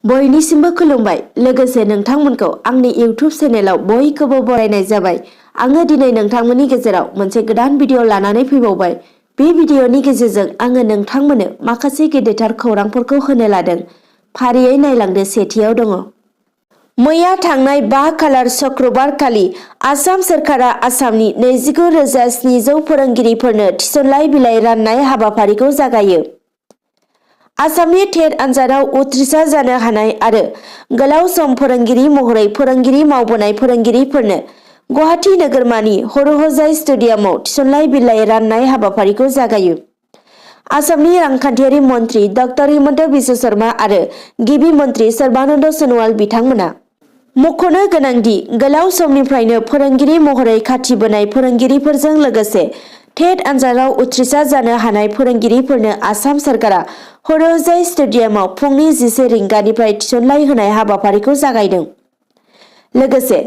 बयनिसिमबो खुलुमबाय लोगोसे नोंथांमोनखौ आंनि YouTube चेनेलाव बयखौबो बरायनाय जाबाय। आङो दिनै नोंथांमोननि गेजेराव मोनसे गोदान भिडिअ लानानै फैबावबाय। बे भिडिअनि गेजेरजों आङो नोंथांमोननो माखासे गेदेरथार खौरांफोरखौ होनो लादों। फारियै नायलांदो। सेथियाव दङ। मैया थांनाय 5 खालार शुक्रबार खालि आसाम सोरखारा आसामनि 29,700 फोरोंगिरिफोरनो थिसनलाइ बिलाइ राननाय हाबाफारिखौ जागायो। आसामनि टेट आनजादाव उथ्रिसार जानो हानाय आरो गोलाव सम फोरोंगिरि महरै फोरोंगिरि मावबोनाय फोरोंगिरिफोरनो गुवाहाटी नोगोरमानि हरहजाई स्टेडियामाव थिसनलाइ बिलाइ राननाय हाबाफारिखौ जागायो। आसामनि रांखान्थियारि मन्थ्रि डक्टर हिमन्त बिश्व शर्मा आरो गिबि मन्थ्रि सर्बानन्द सोनोवाल बिथांमोना मख'नो गोनांदि गोलाव समनिफ्रायनो फोरोंगिरि महरै खाथिबोनाय फोरोंगिरिफोरजों लोगोसे टेट आनजादाव उथ्रिसार जानो हानाय फोरोंगिरिफोरनो आसाम सोरखारा हरहजाई स्टेडियामाव फुंनि 11 रिंगानिफ्राय थिसनलाइ होनाय हाबाफारिखौ जागायदों। लोगोसे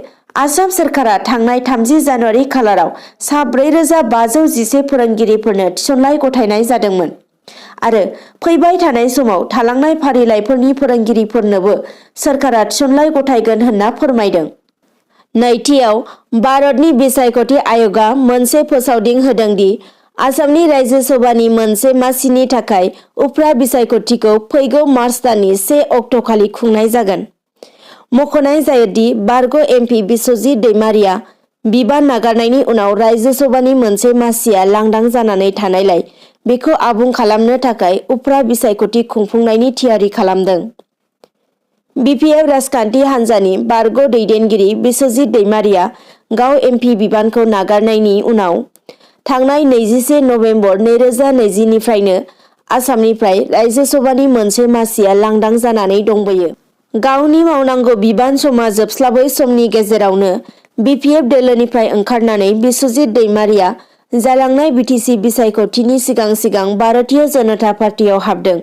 आसाम सोरखारा थांनाय 30 जानुवारि खालाराव सा 4,511 फोरोंगिरिफोरनो थिसनलाइ गथायनाय जादोंमोन आरो फैबाय थानाय समाव थालांनाय फारिलाइफोरनि फोरोंगिरिफोरनोबो सोरखारा थिसनलाइ गथायगोन होनना फोरमायदों। नैथियाव भारतनि बिसायख'थि आय'गआ मोनसे फोसावदिं होदों दि आसामनि रायजो सभानि मोनसे मासिनि थाखाय उफ्रा बिसायख'थिखौ फैगौ मार्च दाननि 1 अक्ट'खालि खुंनाय जागोन। मख'नाय जायोदि बारग' MP बिस्वजित दैमारिया बिबान नागारनायनि उनाव रायजो सभानि मोनसे मासिया लांदां जानानै थानायलाय बेखौ आबुं खालामनो थाखाय उफ्रा बिसायख'थि खुंफुंनायनि थियारि खालामदों। BPF राजखान्थि हान्जानि बारग' दैदेनगिरि बिस्वजित दैमारिया गाव MP बिबानखौ नागारनायनि उनाव थांनाय 21 नभेम्बर 2020 निफ्रायनो आसामनिफ्राय रायजो सभानि मोनसे मासिया लांदां जानानै दंबोयो। गावनि मावनांगौ बिबान समा जोबस्लाबै समनि गेजेरावनो BPF दोलोनिफ्राय ओंखारनानै बिस्वजित दैमारिया जालांनाय BTC बिसायख'थिनि सिगां भारतीय जनता पार्टीआव हाबदों।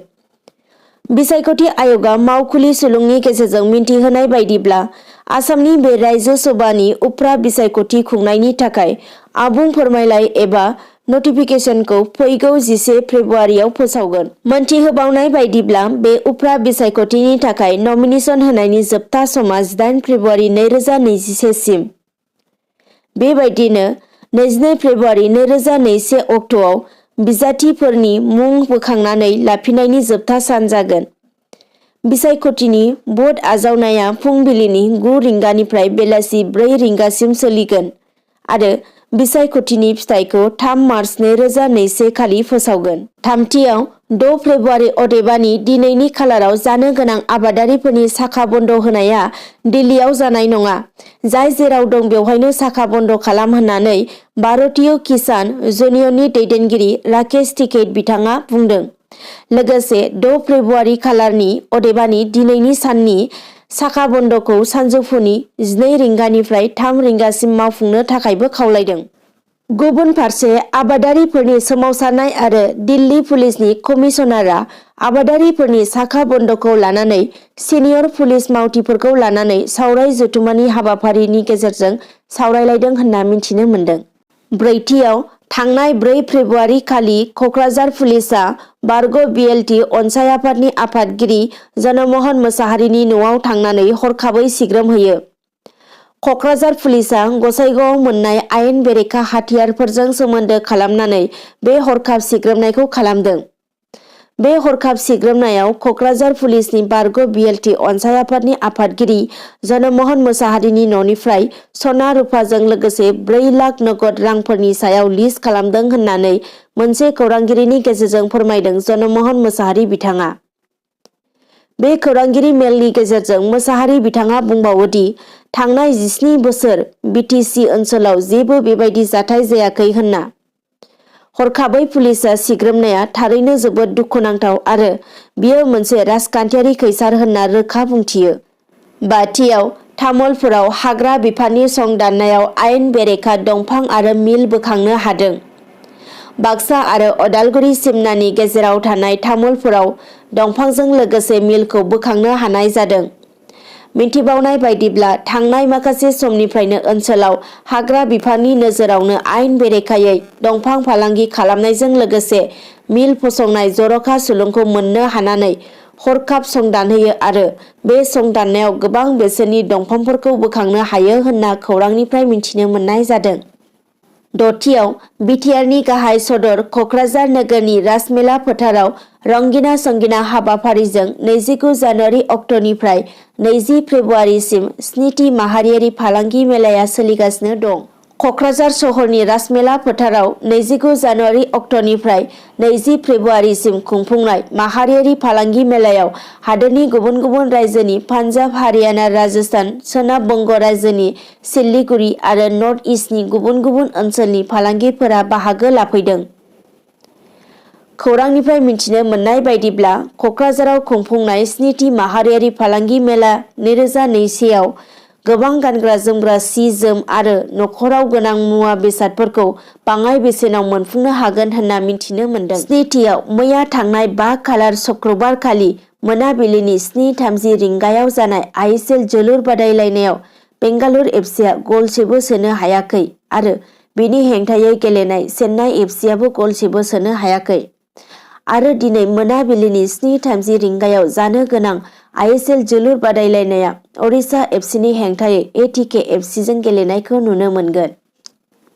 बिसायख'थि आय'गआ मावखुलि सुलुंनि गेजेरजों मिन्थिहोनाय बायदिब्ला आसामनि बे रायजो सभानि उफ्रा बिसायख'थि खुंनायनि थाखाय आबुं फोरमायलाइ एबा नटिफिकेशनखौ फैगौ 11 फेब्रुआरियाव फोसावगोन। मोनथिहोबावनाय बायदिब्ला बे उफ्रा बिसायख'थिनि थाखाय नमिनेशन होनायनि जोबथा समा 18 फेब्रुआरि 2021 सिम। बेबायदिनो 22 फेब्रुआरि 2021 अक्ट'आव बिजाथिफोरनि मुं बोखांनानै लाफिननायनि जोबथा सान जागोन। बिसायख'थिनि भट आजावनाया फुंबिलिनि 9 रिंगानिफ्राय बेलासि 4 रिंगासिम सोलिगोन आरो बिसायख'थिनि फिथाइखौ 3 मार्च 2021 खालि फोसावगोन। थामथियाव 6 फेब्रुआरि अदेबानि दिनैनि खालाराव जानो गोनां आबादारिफोरनि साखा बन्द होनाया दिल्लीयाव जानाय नङा। जाय जेराव दं बेवहायनो साखा बन्द खालाम होननानै भारतीय किसान इउनियननि दैदेनगिरि राकेश टिकैत बिथाङा बुंदों। लोगोसे 6 फेब्रुआरि खालारनि अदेबानि दिनैनि साननि साखा बन्द'खौ सानजौफुनि 12 रिंगानिफ्राय 3 रिंगासिम मावफुंनो थाखायबो खावलायदों। गुबुन फारसे आबादारिफोरनि सोमावसारनाय आरो दिल्ली पुलिसनि कमिशनारआ आबादारिफोरनि साखा बन्द'खौ लानानै सिनियर पुलिस मावथिफोरखौ लानानै सावराय जथुम्मानि हाबाफारिनि गेजेरजों सावरायलायदों होनना मिथिनो मोन्दों। ब्रैथियाव थांनाय 4 फेब्रुआरि खालि कक्राझार पुलिसआ बारग' BLT अनसाय आफादनि आफादगिरि जनमोहन मोसाहारिनि न'आव थांनानै हरखाबै सिग्रोमहैयो। कक्राझार पुलिसआ गसाइगावआव मोननाय आयेन बेरेखा हाथियारफोरजों सोमोन्दो खालामनानै बे हरखाब सिग्रोमनायखौ खालामदों। बे हरखाब सिग्रोमनायाव कक्राझार पुलिसनि बारग' BLT अनसाय आफादनि आफादगिरि जनमोहन मोसाहारिनि न'निफ्राय सना रुफाजों लोगोसे 4 लाख नगद रांफोरनि सायाव लिस्ट खालामदों होननानै मोनसे खौरांगिरिनि गेजेरजों फोरमायदों जनमोहन मोसाहारि बिथाङा। बे खौरांगिरि मेलनि गेजेरजों मोसाहारि बिथाङा बुंबावोदि थांनाय 17 बोसोर BTC ओनसोलाव जेबो बेबायदि जाथाय जायाखै होनना। हरखाबै पुलिसआ सिग्रोमनाया थारैनो जोबोद दुखुनांथाव आरो बियो मोनसे राजखान्थियारि खैसार होनना रोखा बुंथियो। बाथियाव तामुलपुराव हाग्रा बिफाननि सं दाननायाव आयेन बेरेखा दंफां आरो मिल बोखांनो हादों। बाक्सा आरो अदालगुरि सिमनानि गेजेराव थानाय तामुलपुराव दंफांजों लोगोसे मिलखौ बोखांनो हानाय जादों। मिथिबावनाय बायदिब्ला थांनाय माखासे समनिफ्रायनो ओनसोलाव हाग्रा बिफाननि नोजोरावनो आयेन बेरेखायै दंफां फालांगि खालामनायजों लोगोसे मिल फसंनाय जर'खा सुलुंखौ मोननो हानानै हरखाब संदानहोयो आरो बे संदाननायाव गोबां बेसेननि दंफांफोरखौ बोखांनो हायो होनना खौरांनिफ्राय मिथिनो मोननाय जादों। दथियाव बिटिआरनि गाहाय सदर कक्राझार नोगोरनि राजमेला फोथाराव रंगिना संगिना हाबाफारिजों 29 जानुवारि अक्ट'निफ्राय 20 फेब्रुवारिसिम 7थि माहारियारि फालांगि मेलाया सोलिगासिनो दं। कक्राझार सहरनि राजमेला फोथाराव 29 जानुवारि अक्ट'निफ्राय 20 फेब्रुवारिसिम खुंफुंनाय माहारियारि फालांगि मेलायाव हादोरनि गुबुन गुबुन रायजोनि पान्जाब, हारियाना, राजस्थान, सोनाब बंग रायजोनि सिलिगुरि आरो नर्थ इस्टनि गुबुन गुबुन ओनसोलनि फालांगिफोरा बाहागो लाफैदों। खौरांनिफ्राय मिथिनो मोननाय बायदिब्ला कक्राझाराव खुंफुंनाय 7थि माहारियारि फालांगि मेला 2021 आव गोबां गानग्रा जोमग्रा सि जोम आरो नखराव गोनां मुवा बेसादफोरखौ बाङाय बेसेनाव मोनफुंनो हागोन होनना मिथिनो मोनदों। 7थियाव मैया थांनाय 5 खालार शुक्रबार खालि मोनाबिलिनि 7:30 रिंगायाव जानाय ISL जोलुर बादायलायनायाव बेंगालुरु एफसिआ गलसेबो सोनो हायाखै आरो बिनि हेंथायै गेलेनाय चेन्नाइ एफसिआबो गलसेबो सोनो हायाखै। आरो दिनै मोनाबिलिनि 7:30 रिंगायाव जानो गोनां ISL जोलुर बादायलायनाया ओडिशा एफसिनि हेंथायै ATK एफसिजों गेलेनायखौ नुनो मोनगोन।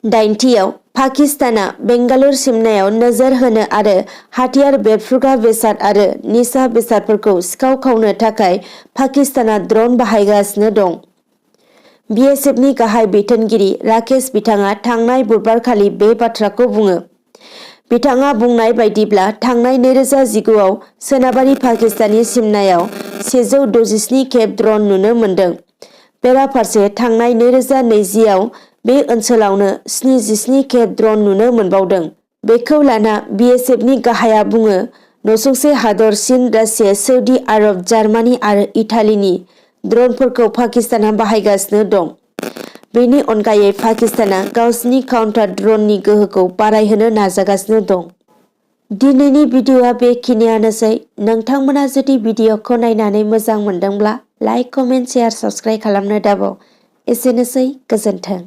8थियाव पाकिस्ताना बेंगालुरु सिमनायाव नोजोर होनो आरो हाथियार बेरफ्रुग्रा बेसाद आरो निसा बेसादफोरखौ सिखाव खावनो थाखाय पाकिस्ताना ड्रन बाहायगासिनो दं। BSFनि गाहाय बिथोनगिरि राकेश बिथाङा थांनाय बुधबारखालि बे बाथ्राखौ बुङो। बिथाङा बुंनाय बायदिब्ला थांनाय 2019 आव सोनाबारि पाकिस्ताननि सिमनायाव 167 खेब ड्रन नुनो मोनदों। बेराफारसे थांनाय 2020 आव बे ओनसोलावनो 77 खेब ड्रन नुनो मोनबावदों। बेखौ लाना BSFनि गाहाया बुङो नसुंसे हादर चीन, रासिया, सौदी आरब, जार्मानी आरो इटालीनि ड्रनफोरखौ पाकिस्ताना बाहायगासिनो दं। बेनि अनगायै पाकिस्ताना गावसिनि काउन्टार ड्रननि गोहोखौ बारायहोनो नाजागासिनो दं। दिनैनि भिडिअ'आ बेखिनियानोसै। नोंथांमोना जुदि भिडिअ'खौ नायनानै मोजां मोनदोंब्ला लाइक, कमेन्ट, शेयार, साबस्क्राइब खालामनो दाबाव। एसेनोसै, गोजोन्थों।